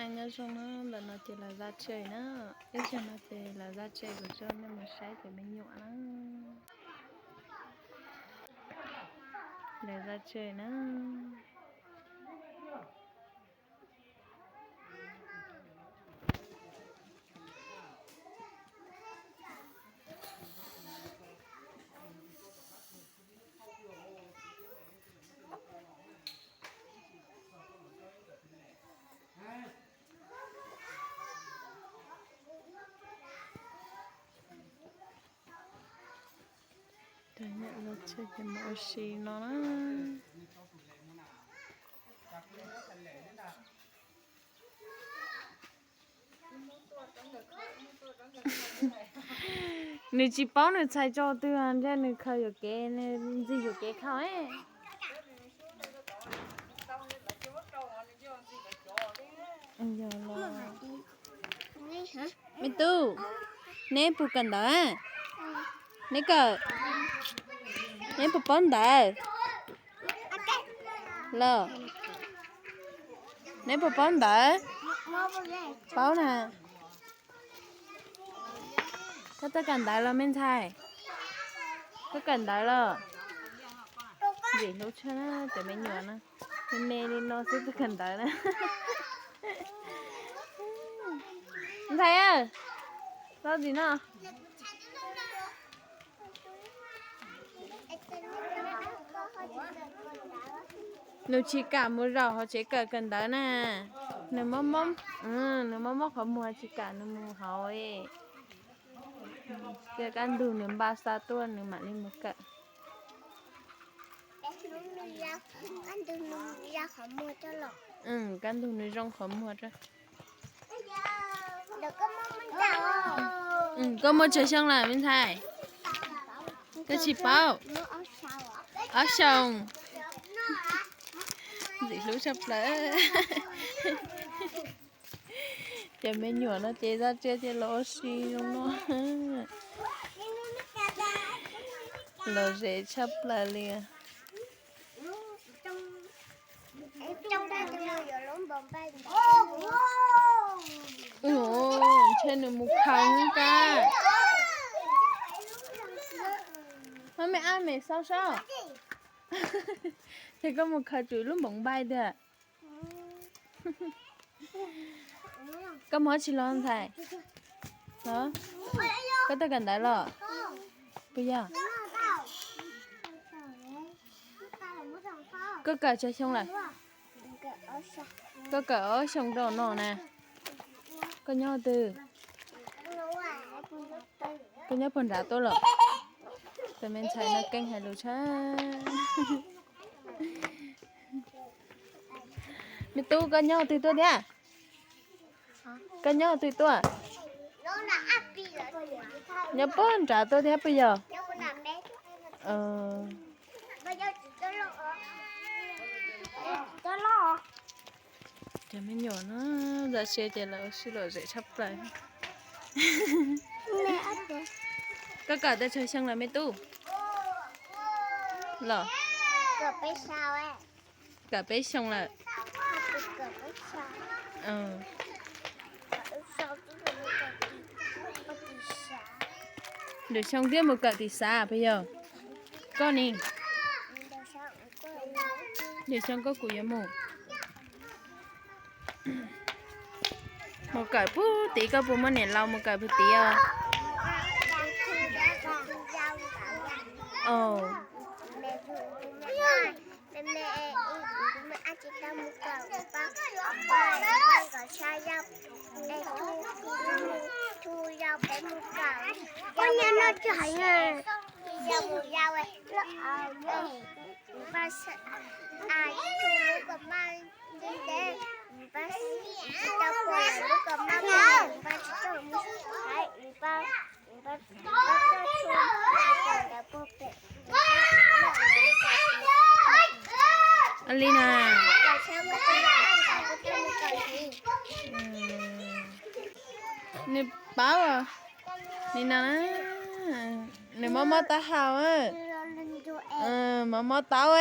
Nyob zoo na, ntawm no ces lawv za tseg na, ib zaug no ces lawv za tseg kuv tso nej mus saib cov me nyuam na. Lawv za tseg na. Cov nyuam los tseg ces mus ua si no na. Nws tsis paub nws txhais tso twg, ntshe nws khaws yuam kev, nws ntxig yuam kev khaws. Yog los. Me tub, neb puas kawm ntawv? Neb kawm, neb puas paub ntawv? Los, neb puas paub ntawv? Paub na. Koj tuaj kawm ntawv los me ntxhais? Koj kawm ntawv los? Ntxim hlub tshaj cov me nyuam na, me me li no xwb tuaj kawm ntawv na. Ntxhais, tau ntxim no. Nws tsis kam mus zaum hauv tsev kawm kawm ntawv na. Nws mob mob, nws mob mob qhov muag tsis kam nws mus hauv. Ces kaj ntug nws npaj xa tuaj nws mam li mus kawm. Kaj ntug nws zoo qhov muag rau. Koj muaj tsawg xyoo lawm me ntxhais? Koj tsis paub. Ob xyoos. Ntxim hlub tshaj plaws. Cov me nyuam no ces zaj tsiaj ces los ua si zoo no. Lom zem tshaj plaws li. Ntshe nws mus khaws hnub kab. Maj me ab me xauj saib. Ces koj mus khaws tsum lub npoov npai tiag. Koj mus tsis los ntxhais? Los, koj tuaj kawm ntawv los? Puas yog? Koj kawm tsawg xyoo lawm? Koj kawm ob xyoo rau no na. Koj nyob twg? Koj nyob puag nrad tuaj los? Tus me ntxhais no keej hais lus tshaj. Me tub, koj nyob twg tuaj thiab? Koj nyob twg tuaj? Nyob puag nrad tuaj thiab puas yog? Cov me nyuam no, zaj tsiaj ces lawv sib lom zem tshaj plaws. Koj kawm tau tsawg xyoo lawm me tub? Los, kawm peb xyoo lawm. Lwm xyoo thiaj mus kawm tim xav puas yog? Koj ne? Lwm xyoo koj kuj yuav mus. Mus kawm puag tid, koj puas muaj niam laus mus kawm puag tid os? Li na. Nws paub, nim no na, nws mob mob taub hau, mob mob taub.